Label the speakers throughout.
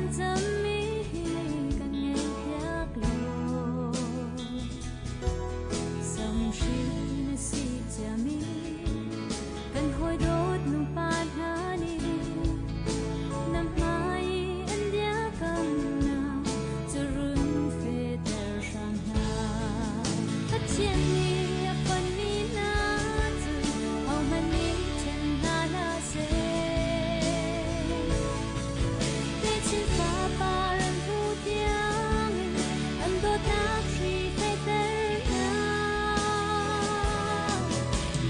Speaker 1: Kan cammi hi kan ngaihpiak law. Samhri na si ciami kan hawi dawt nupa hna nih na hmai i an biakamnak cu run fehter hram hna. Pathian nih a fonhmi hna cu hohmanh nih ṭhen hna hlah seh. Techin fapa ran hmu tiangin an dawtnak hri fehter hna.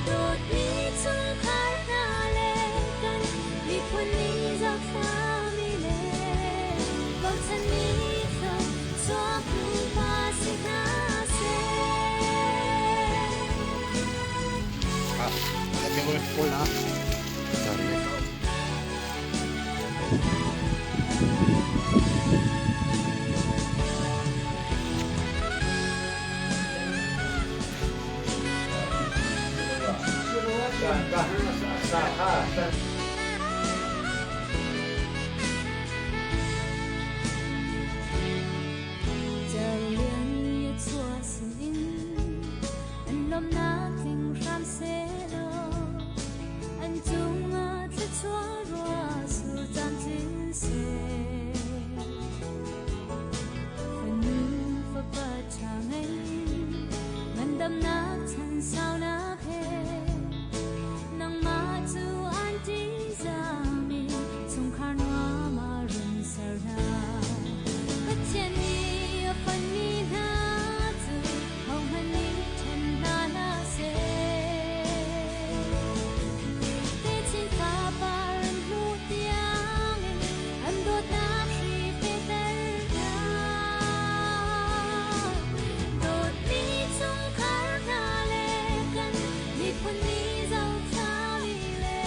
Speaker 1: Dawtmi chungkhar hna le kan miphun ning zohthlami le bochanmi thluachuak nupa si hna seh. Cerlian i a chuah sinin an lawmhnak tling hram sehlaw an cungah thluachuah ruah sur camcin seh. Fanu fapa ṭha ngei ngandamnak chan saunak he nangmah cu an ṭihzahmi chungkhar nuam ah run ser hna. Pathian nih a fonhmi hna cu hohmanh nih ṭhen hna hlah seh. Techin fapa ran hmuh tiangin an dawtnak hri fehter hna. Dawtmi chungkhar hna le kan miphun nih zohthlami le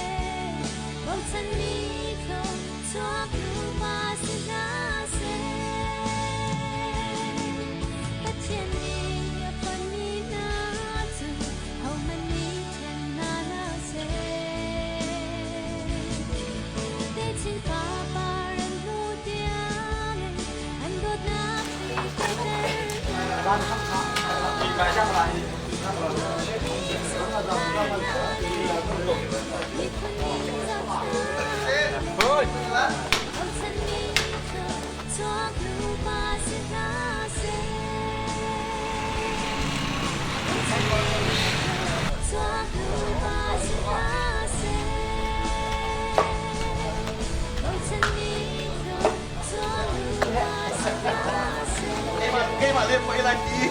Speaker 1: bochanmi thluachuak nupa si hna seh. Pathian nih a fonhmi hna cu hohmanh nih ṭhen hna hlah seh. Techin fapa ran hmu tiangin an dawtnak hri fehter hna. Dawtmi chungkhar hna le miphun nih zohthlami bochanmi thluachuak nupa si hna seh. Bochanmi thluachuak nupa si hna seh. Bochanmi thluachuak nupa si hna seh.
Speaker 2: Keimah le mah lai ti.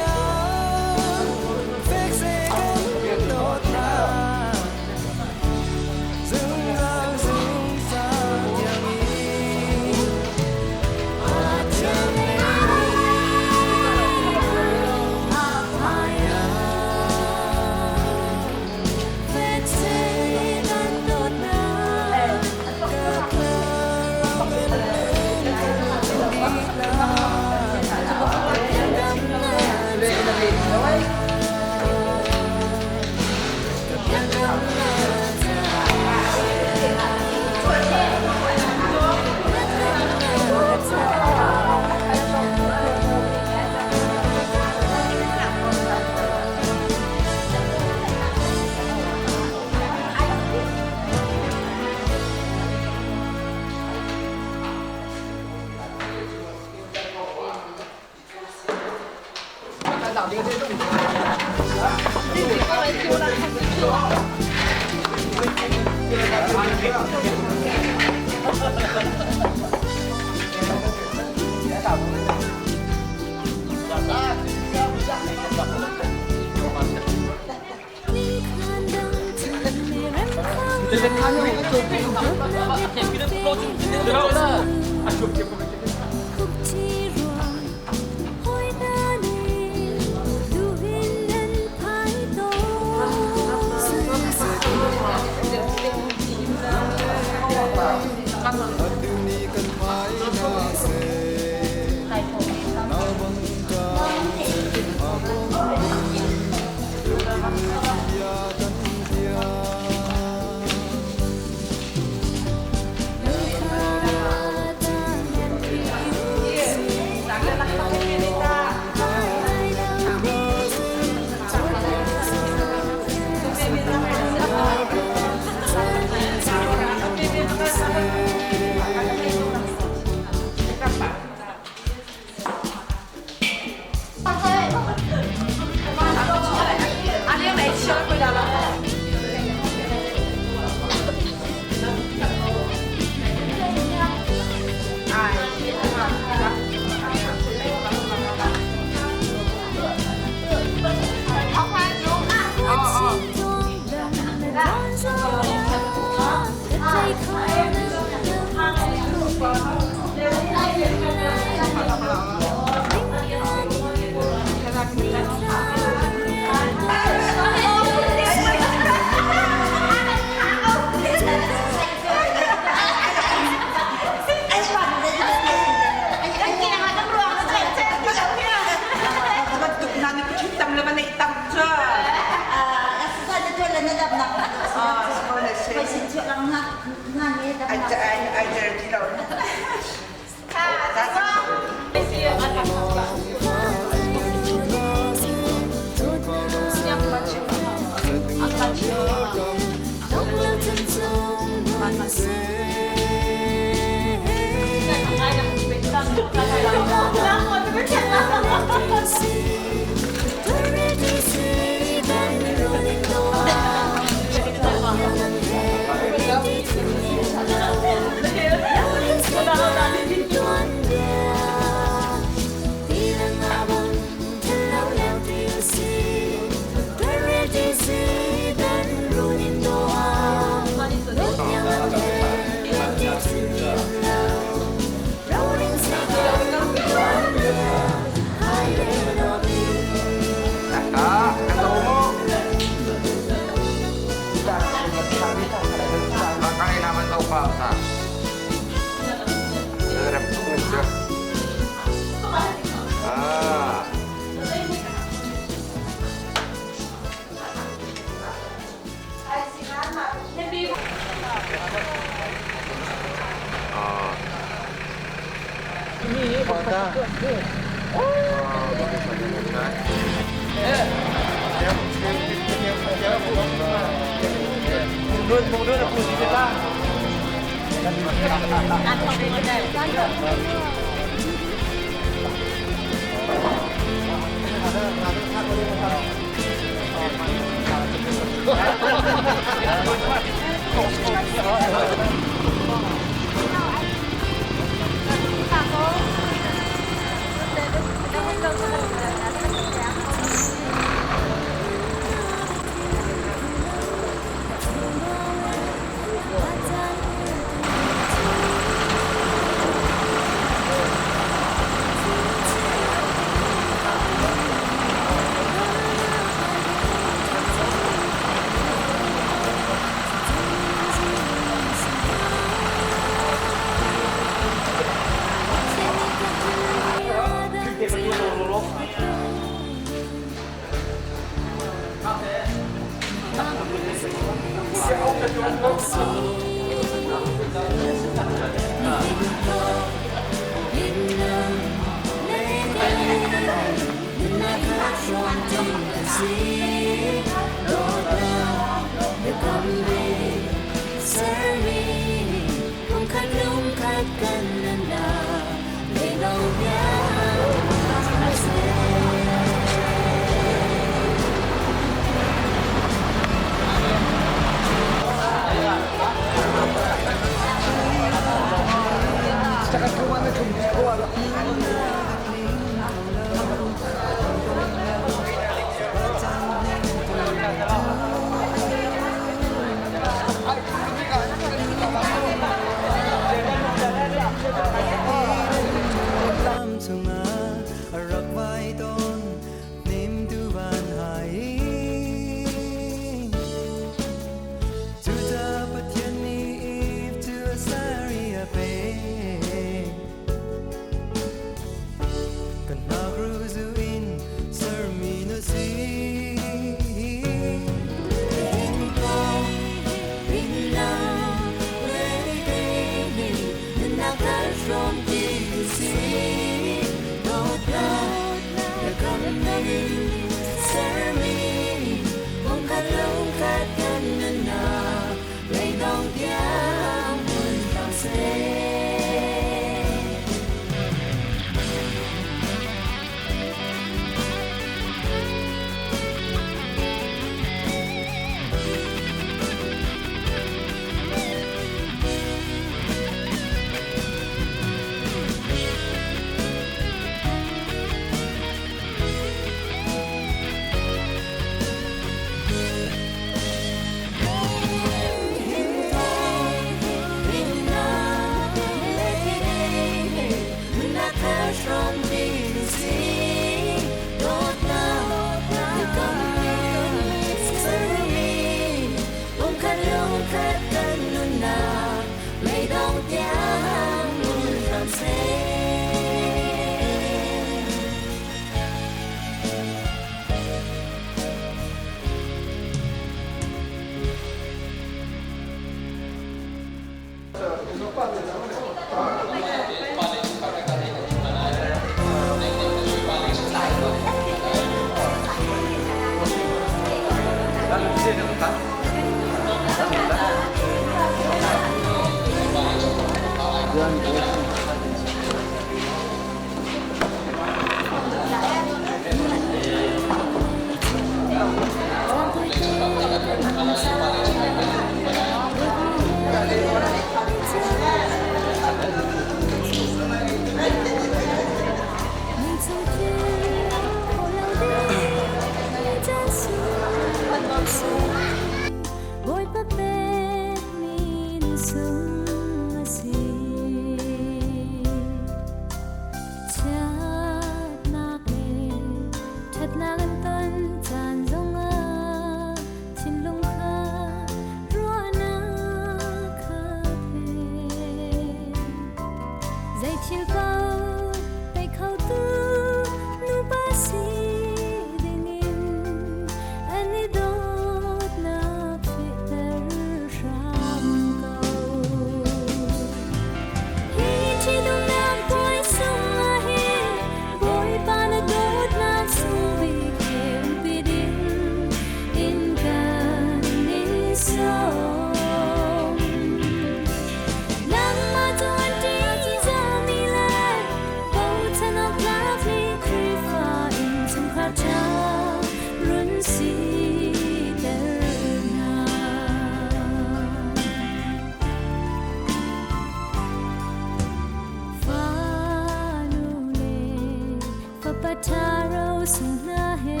Speaker 1: Tharo sung hna he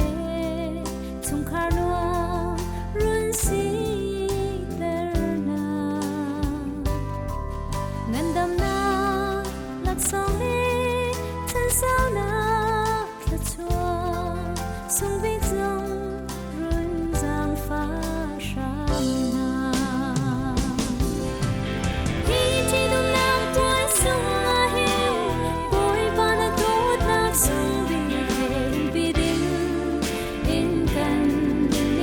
Speaker 1: chungkhar nuam run siter hna. Ngandamnak laksawng le chansaunak thluachuah sungbik zong run zaangfah hram hna. Hi ṭhitumnak puai sungah hin Bawipa na dawtnak sungbik theihpi ding in kan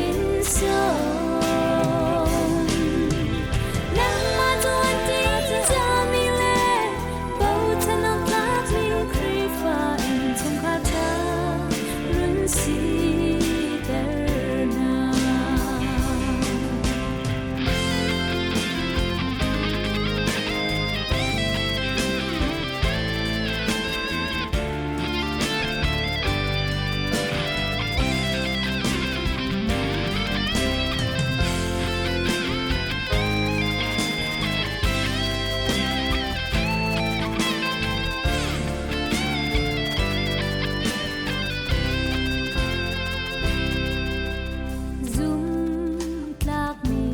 Speaker 1: in sawm. Nangmah cu an ṭihzahmi le bochan awk tlakmi Khrihfa innchungkhar ṭha run siter hna. Zumtlakmi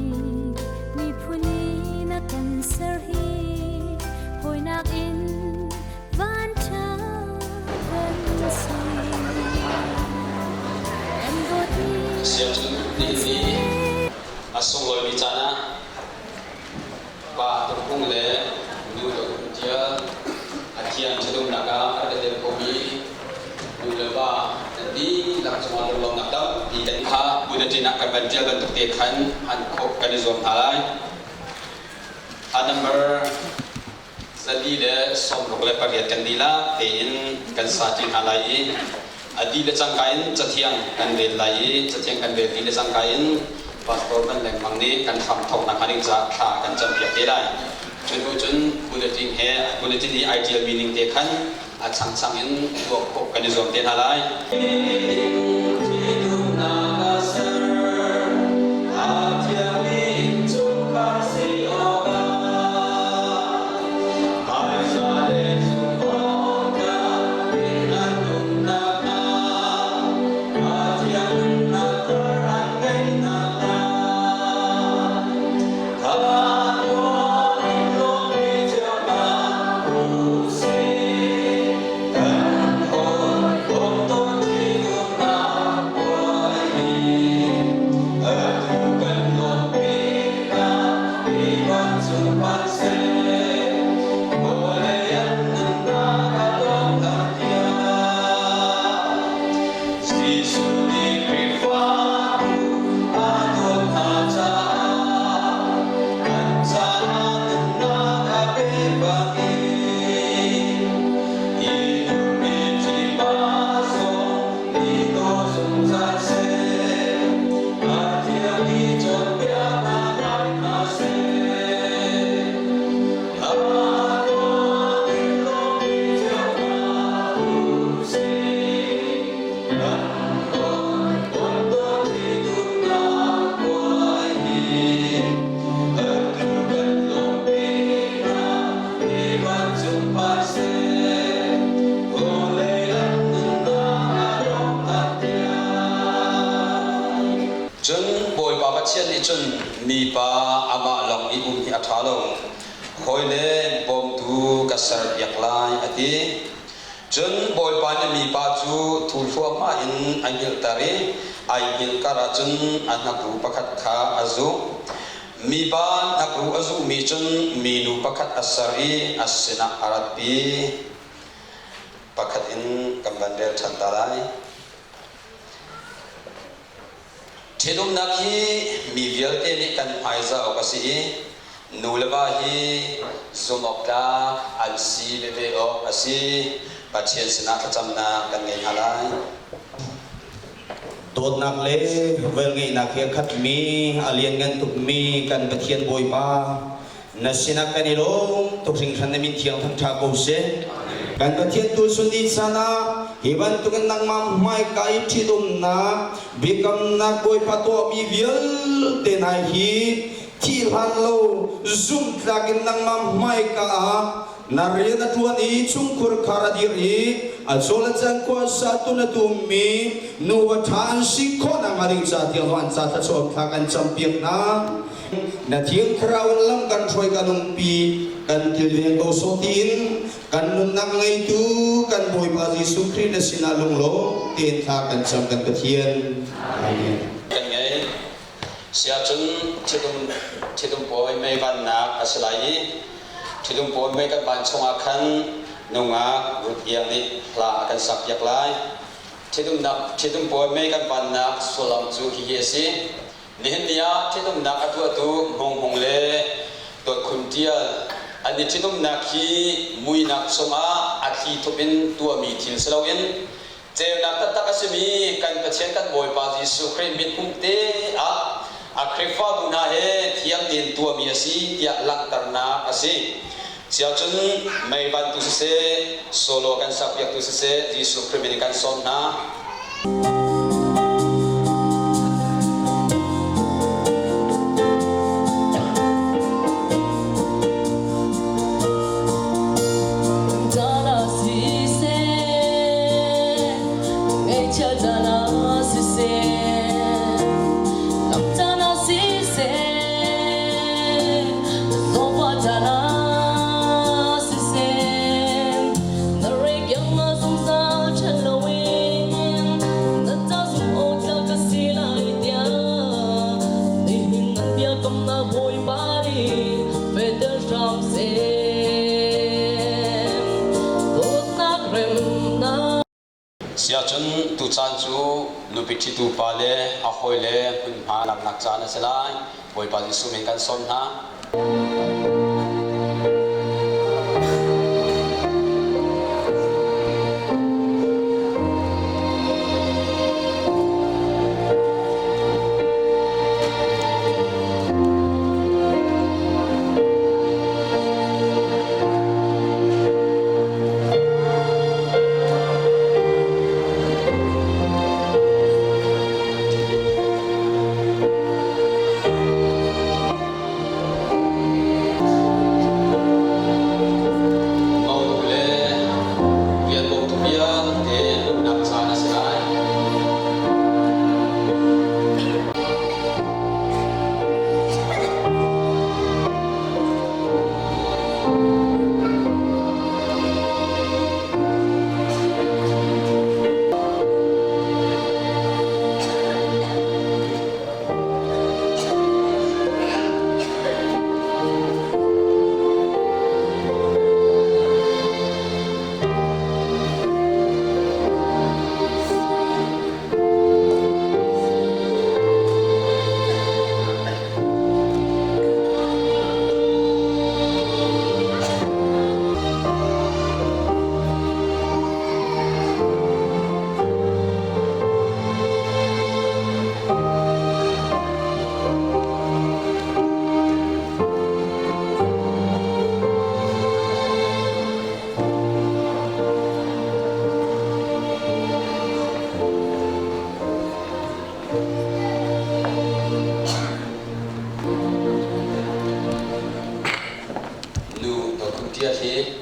Speaker 1: miphun i na kan ser hi hawinak in vanṭha kan si. Kan dawtmi
Speaker 3: Sianginn nihin ni a sunglawimi caan ah pa Tungkung le nu Tungkung Tial a thiang ṭhitumnak ah a rak i tel khomi nu le va nan dihlak cungah lunglawmhnak tampi kan kha bulletin ah kan van ṭial bantuk te khan hman khawh kan i zuam hna lai. A number 168 kan dilah tein kan sa ṭi hna lai i a di le cangka in cathiang kan rel lai i cathiang kan rel di le cangka in pastor Van Lengmang nih kan hram thawknak hnga ding caah thla kan campiak te lai. Cu hnu cun bulletin he bulletin i ai ṭialmi ning te khan a changchang in tuah khawh kan i zuam te hna lai. Cun Bawipa Pathian nih cun mipa amah lawng i um hi a ṭha lo, hawile bawmtu ka serpiak lai, a ti. Cun Bawipa nih mipa cu thu hluahmah in a hngilhter i ai hngilh karah cun a hnakruh pakhat kha a zuh. Mipa hnakruh a zuhmi cun minu pakhat a ser i a sinah a ratpi. Pakhat in kan van rel ṭhan ta lai. Ṭhitumnak hi mi vialte nih kan hmaizah awk a si i nu le va hi zumhawktlak an si veve awk a si. Pathian sinah thlacamnak kan ngei hna lai.
Speaker 4: Dawtnak le velngeihnak he a khatmi, a lianngan tukmi kan Pathian Bawipa, na sinah kan i lawm tuk hringhran na min thiang thangṭha ko seh. Kan Pathian tu sun ni caan ah hi bantukin nangmah hmaika i ṭhitumnak biakamnak Bawipa tuahmi vialte hna hi thih hlan lo zumhtlak in nangmah hmaika ah Na rian a ṭuan i chungkhur khar a dir i a zawl a can khua sa tun a tummi nuva ṭha an si khawh nakhnga ding ca tiang an ca thluachuah thla kan campiak hna. Na Thiang Thlarau in lam kan hruai kan umpi kan kilveng ko sawh tiin kan nunnak ngeitu kan Bawipa Jesuh Khrih na sinah lunglawm tein thla kan cam kan Pathian. Amen.
Speaker 3: Kan ngei. Siahcun ṭhitum ṭhitum pawi mei vannak a si lai i ṭhitum pawi mei kan van chungah khan nungak Ruth Iang nih hla a kan sakpiak lai. Ṭhitumnak ṭhitum pawi mei kan vannak sullam cu hihi a si. Nihin ni ah ṭhitumnak a tuahtu Hmung Hmung le Dawt Khun Ṭial an i ṭhitumnak hi muinak chungah a thli thup in tuahmi thil si loin Ceunak taktak a simi kan Pathian kan Bawipa Jesuh Khrih mithmuh te ah a Khrihfabu hna he thiang tein tuahmi a si tiah langhternak a si. Siahcun mei bantu siseh, solo kan sakpiaktu siseh, Jesuh Khrih min in kan sawm hna. Siahcun tucaan cu nupi ṭhitu pa le a hawile hmunhma laknak caan a si lai. Bawipa Jesuh min kan sawm hna. Monu le rian bawmtu vialte luhnak caan a si lai. Nu Dawt Ṭial hi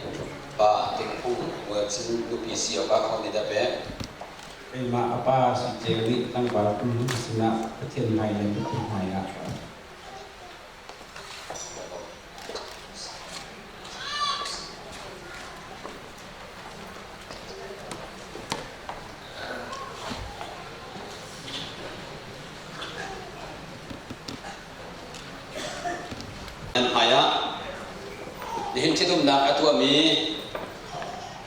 Speaker 3: pa Tingphung Mualcin nupi si awkah ho nih dah pek?
Speaker 5: Keimah a pa Sui Ceu nih tlangval kum sinah Pathian hmai le miphun hmai ah
Speaker 3: Nan hmaiah nihin ṭhitumnak a tuahmi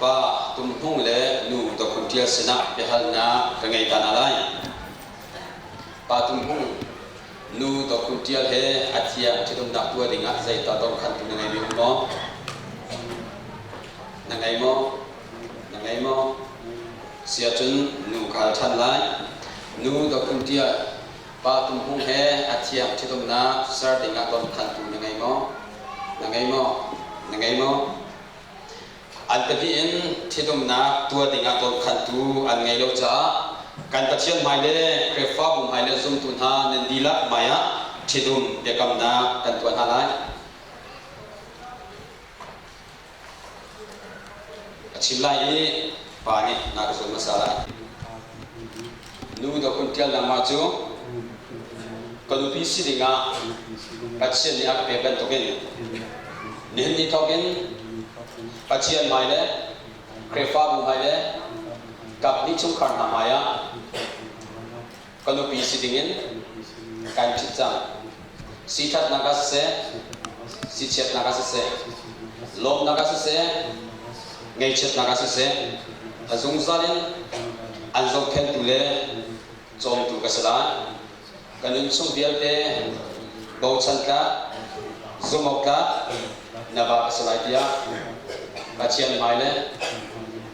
Speaker 3: pa Tum Hmung le nu Dawt Ṭial sinah biahalnak ka ngei ta hna lai. Pa Tum Hmung, nu Dawt Ṭial he a thiang ṭhitumnak tuah dingah zeitah dawnkhantu na ngeimi um maw? Na ngei maw? Na ngei maw? Siahcun nu ka hal ṭhan lai. Nu Dawt Ṭial, Pa Tum Hmung he a thiang ṭhitumnak ser dingah dawnkhantu na ngei maw? Na ngei maw? Na ngei maw? An pahnih in ṭhitumnak tuah dingah dawnkhantu an ngei lo caah kan Pathian hmai le Khrihfabu hmai le zumtu hna nan dihlak hmaiah ṭhitum biakamnak kan tuah hna lai. Ka chim lai i pa nih na ka zul hmasa lai. Nu dawkun ṭial nangmah cu ka nupi si dingah Pathian nih a ka pek bantukin nihin ni thawkin Pathian hmai le Khrihfabu hmai le kaphnih chungkhar hna hmaiah ka nupi si dingin kan ṭhit cang. Siṭhatnak ah siseh, sichiatnak ah siseh, lawmnak ah siseh, ngaihchiatnak ah siseh, a zungzal in an zohkhenhtu le cawmtu ka si lai. Ka nun chung vialte bochan tlak, zumh awk tlak na va ka si lai tiah Pathian hmai le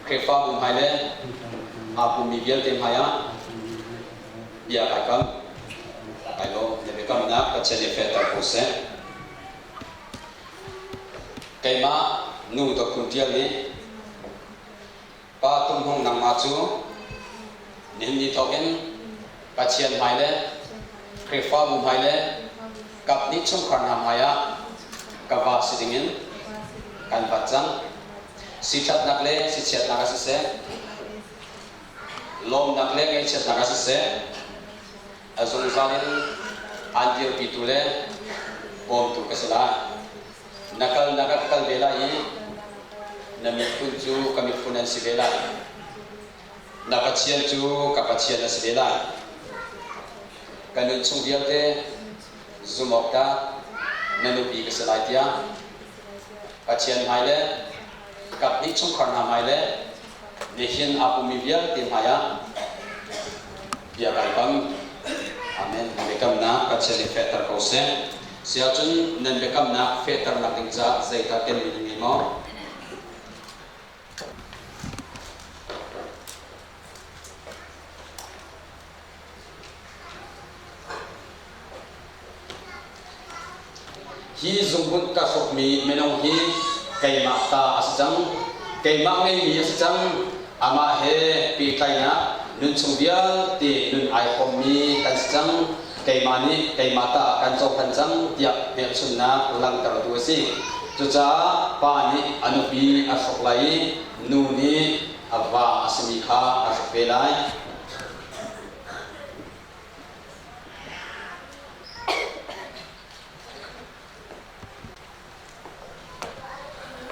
Speaker 3: Khrihfabu hmai le aa pummi vialte hmaiah bia kai kam. Kai lawm. Na biakamnak Pathian nih fehter ko seh. Keimah nu Dr. Tial nih Pa Tum Hung nangmah cu nihin ni thawk in Pathian hmai le Khrihfabu hmai le kaphnih chungkhar hna hmai ah ka va si dingin kan vat cang. Siṭhatnak le sichiatnak ah siseh, lawmnak le ngaihchiatnak ah siseh, a zungzal in aan dirpitu le bawmtu ka si lai. Na kal na ka kal ve lai i na miphun cu ka miphun an si ve lai. Na Pathian cu ka Pathian a si ve lai. Ka nun chung vialte zumh awk dah na nupi ka si lai tiah Pathian hmai le kaphnih chungkhar hna hmai le nihin aa pummi vialte hmaiah bia kai kam. Amen. Biakamnak Pathian nih fehter ko seh. Siahcun nan biakamnak fehternak ding caah zeidah kenmi nan ngei maw? Hi zungbunh ka hrukmi minung hi keimah ta a si cang. Keimah ngeimi a si cang. Amah he pehtlaihnak nunchung vialte nun ai hrawmmi kan si cang. Keimah nih keimah ta ah kan cohlan cang tiah hmelchunhnak langhtertu a si. Cucaah pa nih a nupi a hruk lai i nu nih a va a simi kha a hruk ve lai.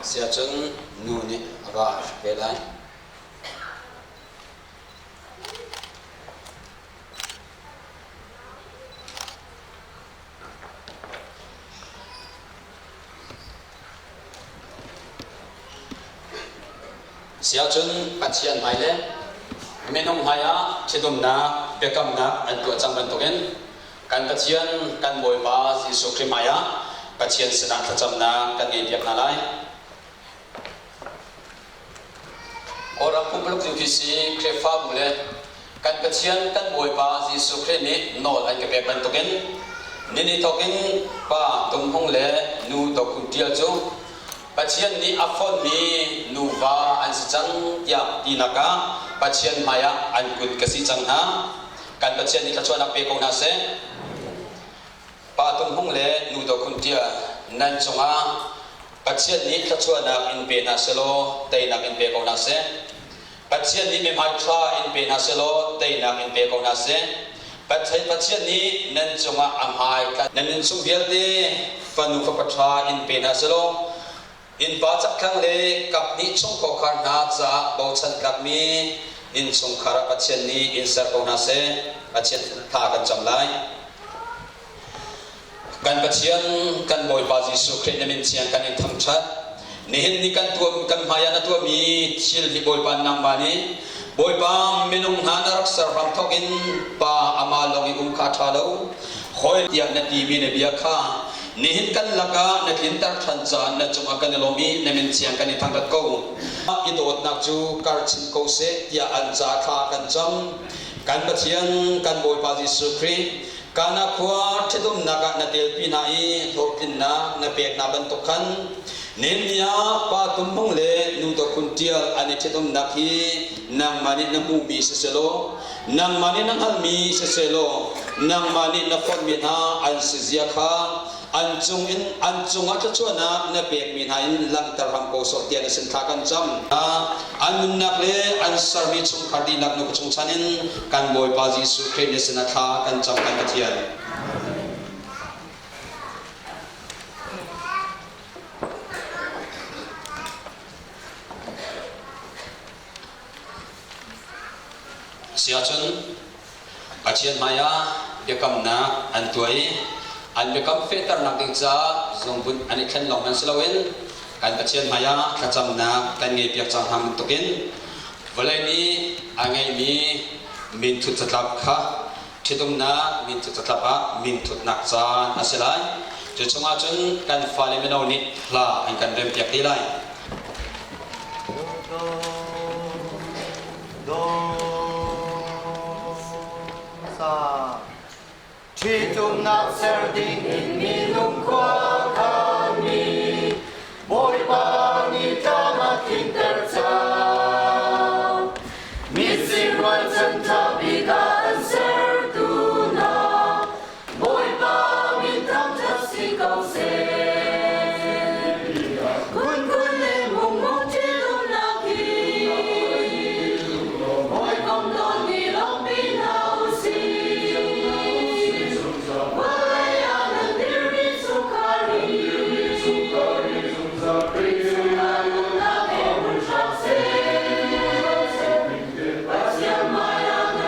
Speaker 3: Siahcun nu nih a va a hruk ve lai. Siahcun Pathian hmai le minung hmaiah ṭhitumnak biakamnak an tuah cang bantukin kan Pathian kan Bawipa Jesuh Khrih hmaiah Pathian sinah thlacamnak kan ngeipiak hna lai. Kawlram pumpuluk UPC Khrihfabu le kan Pathian kan Bawipa Jesuh Khrih nih nawl an ka pek bantukin nini thawkin pa Tum Hung le nu Tokhun Ṭial cu Pathian nih a fonhmi nuva an si cang tiah tinak ah Pathian hmaiah an kut ka si cang hna. Kan Pathian nih thluachuahnak pe ko hna seh. Pa Tum Hung le Nu Tokhun Ṭial nan cungah Pathian nih thluachuahnak in pe hna selaw teinak in pe ko hna seh. Pathian nih mihmai ṭha in pe hna selaw teinak in pe ko hna seh. Pathian nih nan cungah a hmai nan nunchung vialte fanu fapa ṭha in pe hna selaw innpa chakthlang le kaphnih chung khuakhar hna caah bochan tlakmi innchungkhar ah Pathian nih in ser ko hna seh. Pathian thla kan cam lai. Kan Pathian, kan Bawipa Jesuh Khrih na min thiang kan in thangṭhat. Nihin ni kan tuah kan hmai ah na tuahmi thil hi Bawipa nangmah nih Bawipa minung hna na rak ser hram thawk in pa amah lawng i um kha ṭha lo. Hawi tiah na timi na bia kha nihin kan lakah na tlinter ṭhan caah na cungah kan i lawm i na min thiang kan i thangṭhat ko. I dawtnak cu kar chin ko seh tiah an ca thla kan cam. Kan Pathian, kan Bawipa Jesuh Khrih, Kana khua ṭhitumnak ah na telpi hna i hlawhtlinnak na pek hna bantuk khan nihin ah pa Tum Hmung le nu Dawt Ṭial an i ṭhitumnak hi nangmah nih na hmuhmi siselaw nangmah nih na hngalhmi siselaw nangmah nih na fonhmi hna an si zia kha An cung in an cungah thluachuahnak na pekmi hna in langhter hram ko sawh tiah na sin thla kan cam. An nunnak le an sermi chungkhar dihlak nu ka chungchan in kan Bawipa Jesuh Khrih na sinah thla kan cam kan Pathian. Siahcun Pathian hmaiah biakamnak an tuah i an biakam fehternak ding caah zungbunh an i thlen lawng hmanh si loin kan Pathian hmaiah thlacamnak kan ngeihpiak cang hna bantukin vawlei nih a ngeihmi minthut catlap kha ṭhitumnak minthut catlap ah minthutnak caan a si lai. Cu chungah cun kan fale mino nih hla an kan rempiak te lai.
Speaker 6: Ṭhitumnak ser ding in minung khua khanmi Bawipa nih tlam a tlinter cang. Mising rualchan ṭha bik ah an sertu hna Bawipa min thangṭhat si ko seh. Khunkhun le mungmung ṭhitumnak hi hawikom dawtmi lawmhpi hna u sih. Vawlei ah nan dirmi chungkhar hi Khrih nunnak he hmun hram seh. Pathian hmai ah.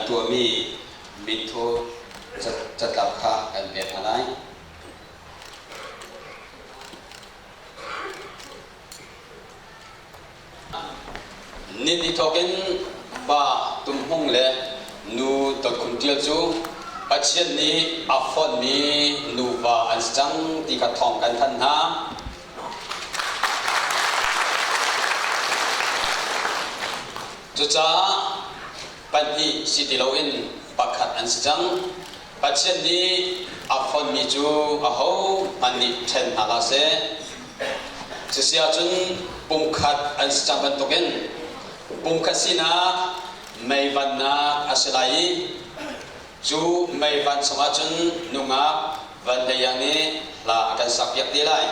Speaker 3: Kan tuahmi minthu catlap kha kan pek hna lai. Ni thawk in pa Tum Hmung le nu Dawt Khun Ṭial cu Pathian nih a fonhmi nuva an si cang ti kha thawng kan thanh hna. Cucaah pahnih si ti loin pakhat an si cang. Pathian nih a fonhmi cu ahohmanh nih ṭhen hna hlah seh. Cusi ahcun pumkhat an si cang bantukin pumkhat sinak meivannak a si lai i cu meivan chungah cun nungak van lei nih hla a kan sakpiak te lai.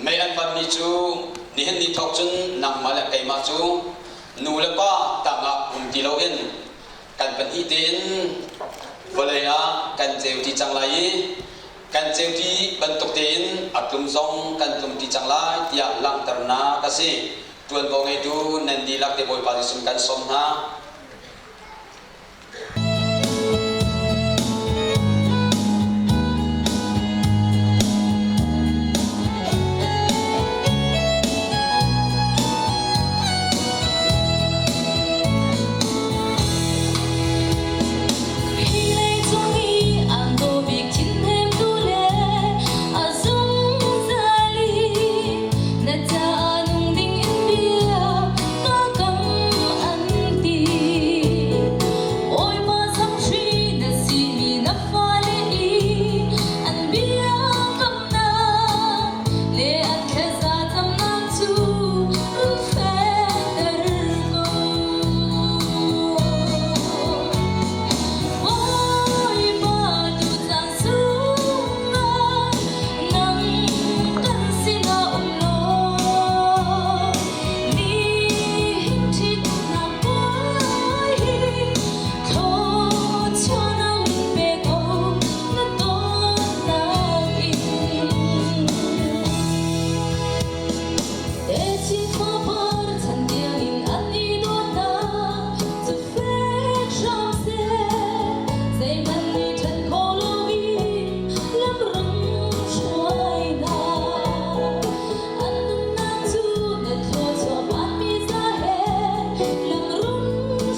Speaker 3: Mei an vanmi cu nihin ni thawk cun nangmah le keimah cu nu le pa tangah um ti loin kan pahnih tein vawlei ah kan ceuṭi cang lai i kan ceuṭi bantuk tein a tlum zong kan tlumṭi cang lai tiah langhternak a si. Ṭuanvo ngeitu nan dihlak te Bawipa Jesuh kan sawm hna.
Speaker 1: Hi leicung i an daw bik thinhnemtu le a zungzal i na caah nung ding in bia ka kam an ti. Bawipa samhri na simi na fale i an bia kamnak le an thlasa camnak cu run fehter ko. Bawipa tucaan sungah nang kan sinah um law nihin ṭhitnak puai hi thluachuahnak min pe ko na dawtnak in. Techin fapar chan tiangin an i dawtnak cu fek hram seh. Zeihmanh nih ṭhen khawh loin lam rung hruai hna. An nunnak cu na thluachuah vanmi za he lam rung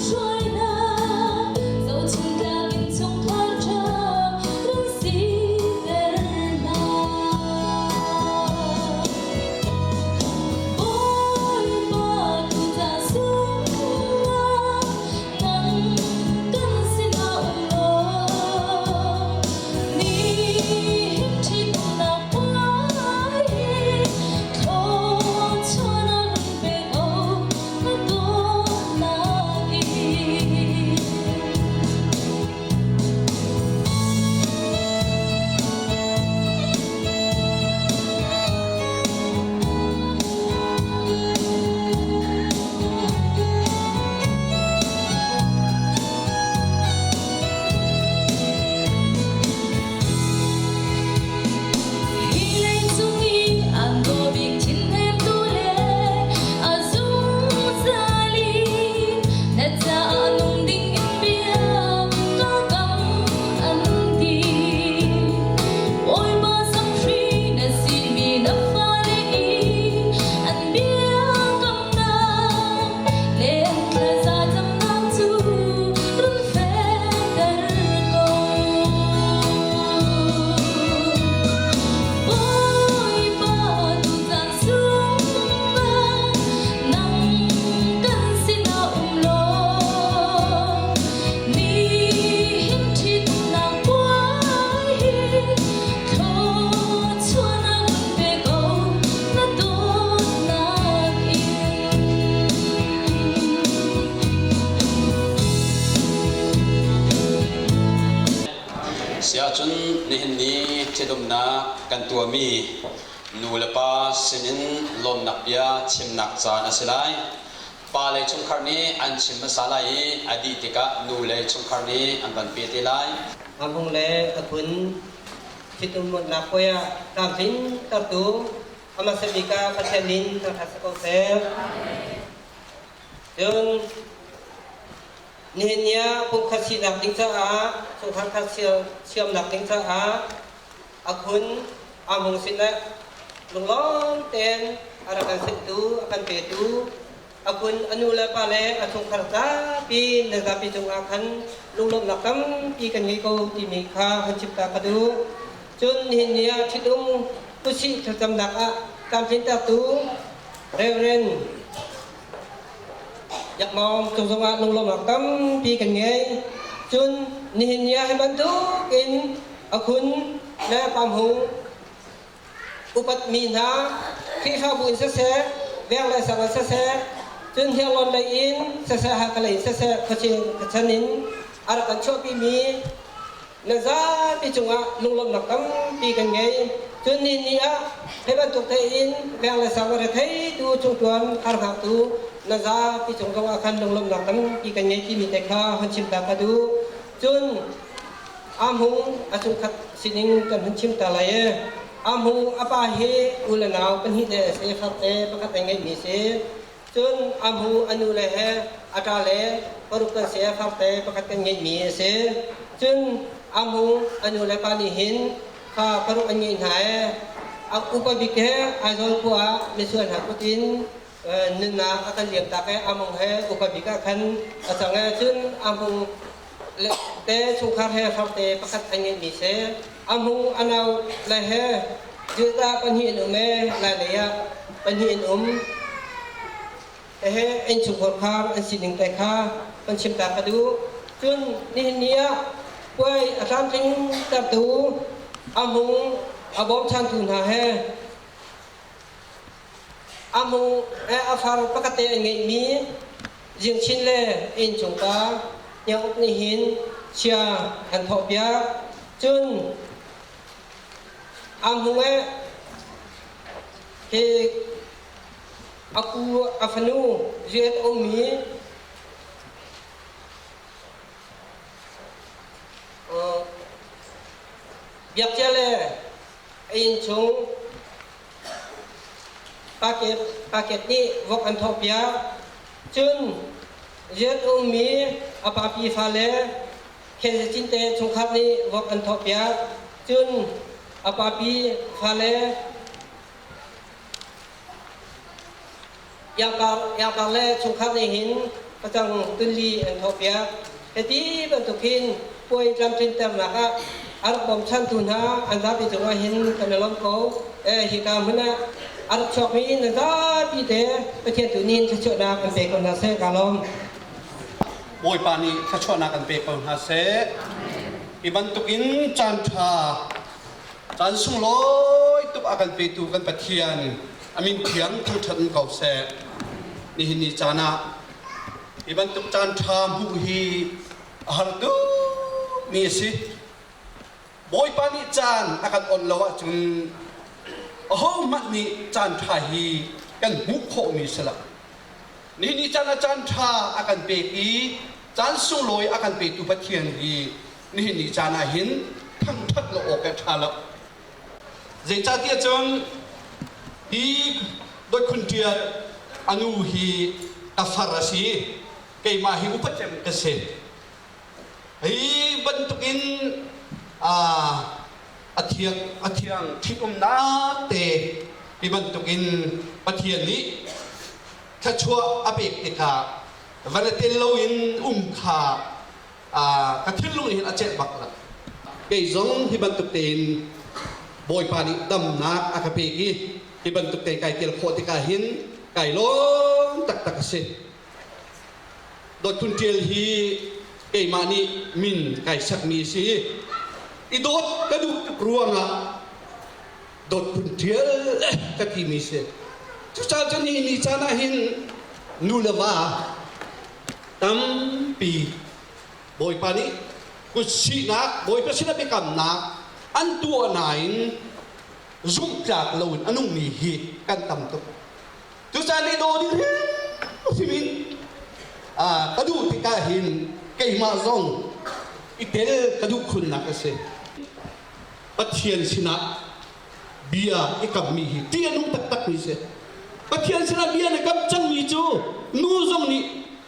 Speaker 1: hruai hna. Zohchunhtlak in chungkhar ṭha run siter hna. Bawipa tucaan sungah nang kan sinah um law nihin ṭhitumnak puai hi thluachuahnak run pe ko na dawtnak in. Hi leicung i an daw bik thinhnemtu le a zungzal i na caah nung ding in bia ka kam an ti. Bawipa samhri na simi na fale i an biakamnak le an thlaza camnak cu run fehter ko. Bawipa tucaan sungah nang kan sinah um law nihin ṭhitnak puai hi thluachuahnak run pe ko na dawtnak in.
Speaker 3: Siahcun nihin ni ṭhitumnak kan tuahmi nu le pa sinin lawmnak bia chimnak caan a si lai. Pa le chungkhar nih an chim hmasa lai i a dih tikah nu le chungkhar nih an van pe te lai.
Speaker 7: A hmung le a phun ṭhitumnak puai ah tlamtling tertu a hmasa bik ah Pathian min thangṭhat si ko seh. Cun Nihin ni ah pumkhat sinak ding caah chungkhar khat siamnak ding caah a khun amung sinah lunglawm tein a rak kan senhtu a kan petu a kun a nu le pa le a chungkhar zapi na zapi cungah khan lunglawmhnak tampi kan ngei ko timi kha hun chim ta ka duh. Cun nihin ni ah ṭhitum usih thlacamnak ah tlamtlintertu Reverend Yakmawng cung zongah lunglawmhnak tampi kan ngei. Cun nihin ni ah hi bantuk in a khun le pamhung upatmi hna Khrihfabu in siseh, veng le sang in siseh, cun Hniarlawn lei in siseh, Hakha lei in siseh, khuachin khuachan in a rak kan chuahpimi na zapi cungah lunglawmhnak tampi kan ngei. Cun ni ni ah hi bantuk tein veng le sang a retheitu chungtuan harhngaktu na zapi cung zongah khan lunglawmhnak tampi kan ngei timi te kha hun chim ta ka duh. Cun Ahmung a chungkhat sining kan hun chim ta lai i Ahmung a pa hi u le nau pahnih le a si, farte pakhat a ngeihmi si. Cun Ahmung a nu le he a ṭa le paruk kan si, farte pakhat kan ngeihmi a si. Cun Ahmung a nu le pa nih hin fa paruk an ngeih hna i a upa bik he Aizawl khua ah misual hna kut in nunnak a kan liamtak i Ahmung he upa bik ah khan a cang i cun Ahmung te chungkhar he farte pakhat an ngeihmi si. A hmung a nau le he Judah pahnih an um e lai lei ah pahnih an um. He innchungkhar khar an sining te kha kan chim ta ka duh. Cun nihin ni ah puai a tlamtling tertu a hmung a bawmchantu hna he A hmung a far pakhat te an ngeihmi Zingchin le innchung pa Hniang nih hin chia an thawhpiak. Cun a hmung hi a ku a fanu rian a ummi Biakcia le a innchung Paket nih vok an thawhpiak. Cun rian a ummi a papi fale Khenzacin te chungkhar nih vok an thawhpiak. Cun a papi fale Iangpar le chungkhar nih hin pacang tunli an thawhpiak. Hiti bantuk hin puai tlamtlinternak ah a rak bawmchantu hna an zapi cungah hin kan i lawm ko. Hika hmun ah a rak chuakmi na zapi te Pathian tu nih thluachuahnak an pe ko hna seh ka lawm.
Speaker 8: Bawipa nih thluachuahnak an pe ko hna seh. Hi bantukin caan ṭha, caan sunglawi tuk a kan petu kan Pathian a min thiang thangṭhat in ko seh. Nihin ni caan ah hi bantuk caan ṭha hmuh hi a har tukmi a si. Bawipa nih caan a kan onh lo ahcun ahohmanh nih caan ṭha hi kan hmuh khawhmi si lo. Nihin ni caan ah caan ṭha a kan pek i caan sunglawi a kan petu Pathian hi nihin ni caan ah hin thangṭhat lo awk a ṭha lo. Zeicahtiah cun hi Dawtkhun Ṭial a nu hi ka far a si i keimah hi upa cem ka si. Hi bantukin a thiang a thiang ṭhitumnak te hi bantukin Pathian nih thluachuah a pek tikah van i tel loin um kha ka thinlung nih hin a celh bak lo. Kei zong hi bantuk tein Bawipa nih damnak a ka pek i hi bantuk te kai tel khawh tikah hin kai lawm taktak a si. Dawtphun ṭial hi keimah nih min kai sakmi a si i i dawt ka duh tuk ruangah dawtphun ṭial ka timi si. Cucaah cun nihin ni caan ah hin nu le va tampi Bawipa nih kutsihnak Bawipa sinah biakamnak an tuah nain zumhtlak loin a nungmi hi kan tam tuk. Cucaah nih daw ding hrimhrim in ka duh tikah hin keimah zong i tel ka duh khunnak a si. Pathian sinah bia i kammi hi ṭih a nung taktakmi si. Pathian sinah bia na kam cangmi cu nu zong nih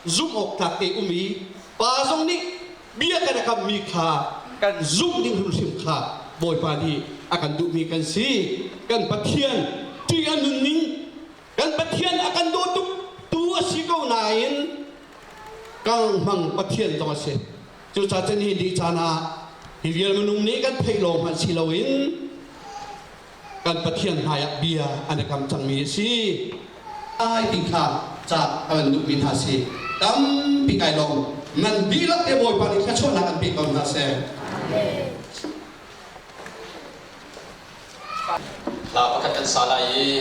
Speaker 8: zumh awk tlak te um i Pa zong nih bia kan i kammi kha kan zumh ding hrimhrim kha Bawipa nih a kan duhmi kan si. Kan Pathian ṭih a nunning, kan Pathian a kan daw tuk tu a si ko nain kal hmang Pathian zong a si. Cucaah cun hi ni caan ah hi vial minung nih kan theih lawng hmanh si loin kan Pathian hmaiah bia an i kam cangmi a si. Ai ti kha ca a kan duhmi hna si. Tampi kai lawm. Nan dihlak te Bawipa nih thluachuahnak an pe ko hna seh.
Speaker 3: Hla pakhat kan sa lai i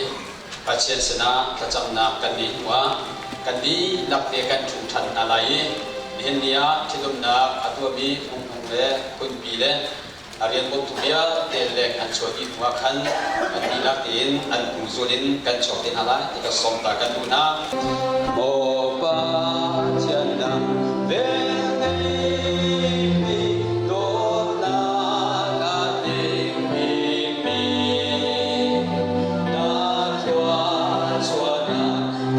Speaker 3: Pathian sinah thlacamnak kan ngeih hnuah kan dihlak te kan ṭhu ṭhan hna lai i nihin ni ah ṭhitumnak a tuahmi phungphung le phunpi le a rian bawmtu vialte leng an chuah dih hnuah khan kan dihlak tein an hnuzul in kan chuak te hna lai ti ka sawm ta kan duh hna. Maw Pathian dang velngeimi dawtnak a tlingmi na thluachuahnak a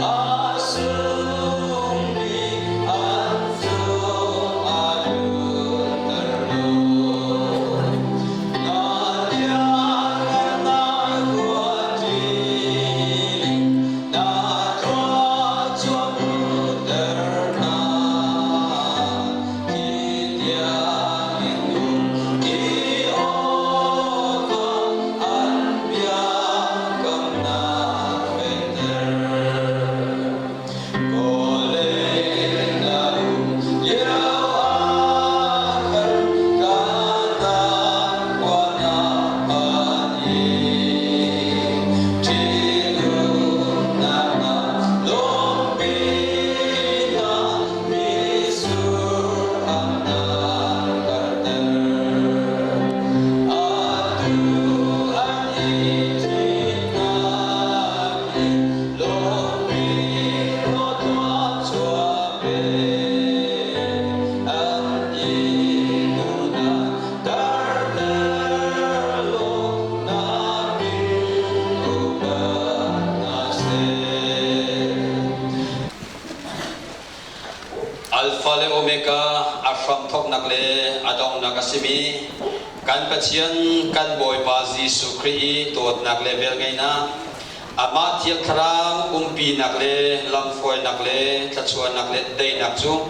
Speaker 3: sungmi an cung a tlunter lo. Na lianngannak khuaṭi na thluachuah hna. Hi tiangin um i awkah an biakamnak fehter. Alpha le Omega a hramthawknak le a donghnak a simi kan Pathian kan Bawipa Jesuh Khrih i dawtnak le velngeihnak Amah Thiang Thlarau umpinak le lamhruainak le thluachuahnak le daihnak cu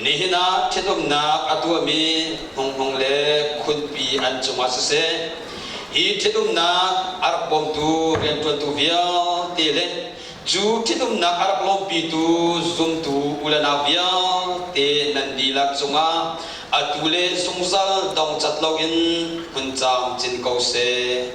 Speaker 3: nihin ah ṭhitumnak a tuahmi hmunghmung le khunpi an cungah siseh, hi ṭhitumnak a rak bawmtu rianṭuantu vialte le cu ṭhitumnak a rak lawmpitu zumtu u le nau vialte nan dihlak cungah atu le zungzal dongcat loin hmun camcin ko seh.